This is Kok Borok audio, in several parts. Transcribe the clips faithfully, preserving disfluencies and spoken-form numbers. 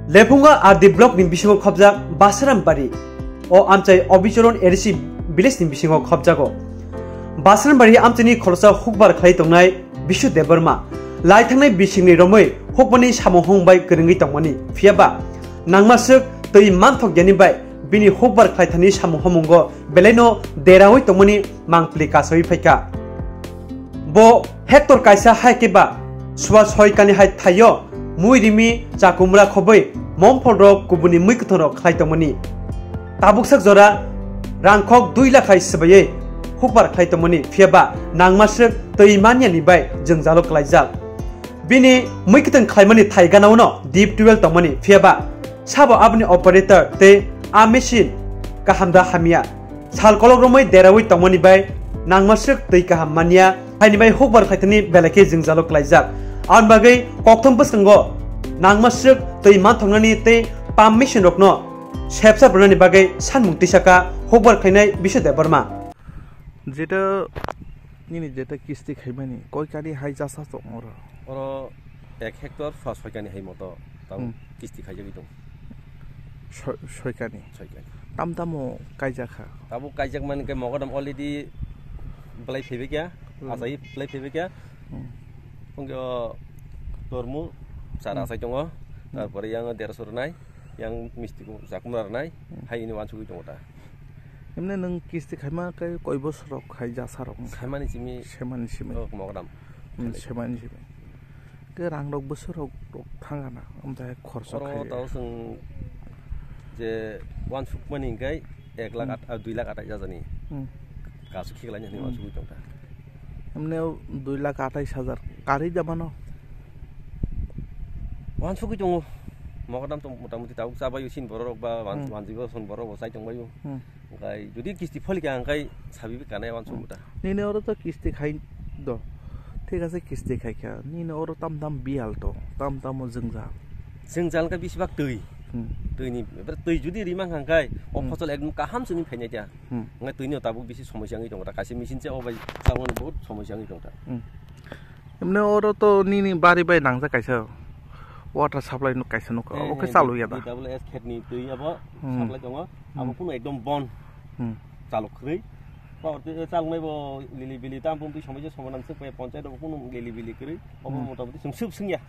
Lephunga R D block ni bisingo khobjak Basarambari. O amchai Obichoron A D C village ni bisingo khobjago. Basarambari amchaini khoroksa hukbar khlai tongnai Bishu Debbarma. Lai thangnai bisingni romwi hukmani samung hong bai kwrwngwi tongmani. Phiyaba nangma swk twi manthok yani bai bini hukbar khlai thani samung homungo belaino derawi tongmani mangpili kasawi phaikha. Bo hectare kaisa hai khe ba suwa soi kani hai thaio mui rimi chakumra khobwi momphol rok kubuni mui kwthang rok khlai tongmani. Tabuk sak jora rangkhok dui lakh hai swbaiwi hukbar khlai tongmani, phiyaba nangma swk twi manya ni bai jwngjalo klaijak. Bini mui kwthang khlaimani thai gana-o no deep twelve tongmani, phiyaba sabo aboni operator tei a machine kaham da hamya. Sal kolok romwi derawi tongmani bai nangma swk twi kaham manya, haini bai hukbar khaithani belai khe jwngjalo klaijak. Aboni bagwi kokthum bwskango nangma swk twi manthoknani tei pump machine rokno sepsa rwnani bagwi sanmung tisaka hukbar khlainai Bishu Debbarma. Jeta nini jeta kisti khaimani, koi kani hai jasa tong oro? Oro ek hectare swa soi kani hai moto tamo Hmm. kisti khaijagwi tong. Soi-, soi kani? Soi kani. Tam tamo kaijak kha? Tamo kaijak mani khe mogodam already belai phaibai kya, Hmm. achai belai phaibai kya. Hmm. Phungyo tormu chara Hmm. achai tongo, Hmm. tarpore yang derso rwnai, yang misti ko chakumra rwnai, Hmm. hai ini wansugwi tongo ta. Emne nwng kisti khaima khe koi bosor rok khai jasa rok wngkha? Semani simi. Semani simi. Oh, mogodam. Hmm, semani simi. Khe rang rok bosor rok, rok thang gana, amtha khorsa Oro khai. Tao chwng je wansuk mani hingkai ek lakh Hmm. at-, ah, dui lakh atai jajani. Hmm. Kasu khiklai ni Hmm. wansugwi tongkha. Emne dui lakh atais hajar kari da mano? Wansugwi tongo. Mogodam tong motamuti tabuk chabaio sin borok rok ba wan-, Hmm. wanjwi bo son borok bo chai tongbaio. Hmm. Hingkai jodi kisti pholikha hingkai sabi bi kanai wansuk muta. Nini oro to kisti khai do. Thik ase kisti khai kha. Nini oro tam tam bial to, tam tam o jwngjal. Jwngjal hingkai bisi bak twi. Hmm. Twi ni, twi jodi rimang hingkai o Hmm. phosol ekdom kaham sini phainai ta. Hmm. Hingkai twi ni tabuk bisi somosya wngwi tongo ta. Kaisa machine se o bai chalmani bahut somosya wngwi tongo ta. Hmm. Emne oro to nini bari bai nangjak kaisa water supply nuk kaisa nuk. Eh, Obo khe eh, chalu ya da? D W S khet ni twi abo Hmm. supply tongo. Abo Hmm. kunu ekdom bon Hmm. chaluk khri. Power twi chaluk nai bo lili bili tam pum twi somai se somanan se panchayat bo kunu lili bili khri. Obo Hmm. motamuti sung sub sung ya.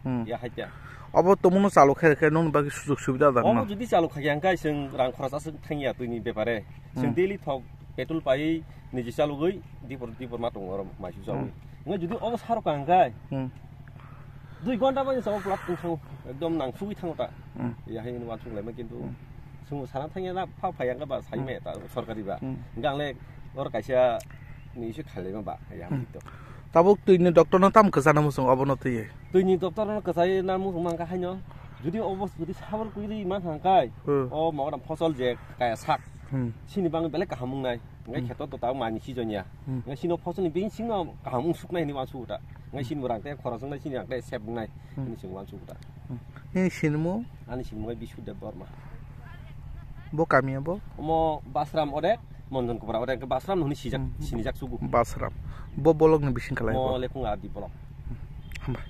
Hmm. Ya hai ta. Obo tomono chaluk khe khe nung bagi sujug subida da Obo na? Jodi chaluk kha yang kai sung rang khorsa sung thang ya twi ni bepare. Sung Hmm. daily thok petrol pai niji chalugwi dipor dipor ma tongo oro maisu chalugwi. Hmm. Ngai jodi obo saro ka hingkai Hmm. dui ghonta bai sa plat tong thango ekdom nang sugwi thango ta. Hmm. Ya hai ni wansuk lai ma kintu Hmm. sungo sana thang ya na pha pha yang ba sai Hmm. me ta sorkari ba. Hmm. Hingka ang le oro kaisa ni isi khalai ma ba ya Hmm. to. Tabuk twi ni doctor no tam kwchana musung obo no twi. Twi ni doctor no kwchai na musung mang ka haino jodi obo jodi sabor kwi ri ma thang kai Hmm. o ma ora phosol je kaya sak Hmm. sini bang belai kaham wngnai. Ngai Hmm. kheto to tao mani sijonya. Hmm. Ngai sino phosoni bini singno kaham wng suknai hini wansuk ta. Ngai Hmm. sini rang te khorok wngnai sini rang te sep wngnai Hmm. hini sing wansuk ta. Hmm. Nini sinimo? Ani sinimo ngai Bisudeb Borma. Bo kami abo? Omo Basram odek, Monjon Kupra odek, Basram hini sijak, Hmm. sinijak sugu. Basram. Bo bolok ni bising kalai Mo bo? Lekung adi bolok. Hambai.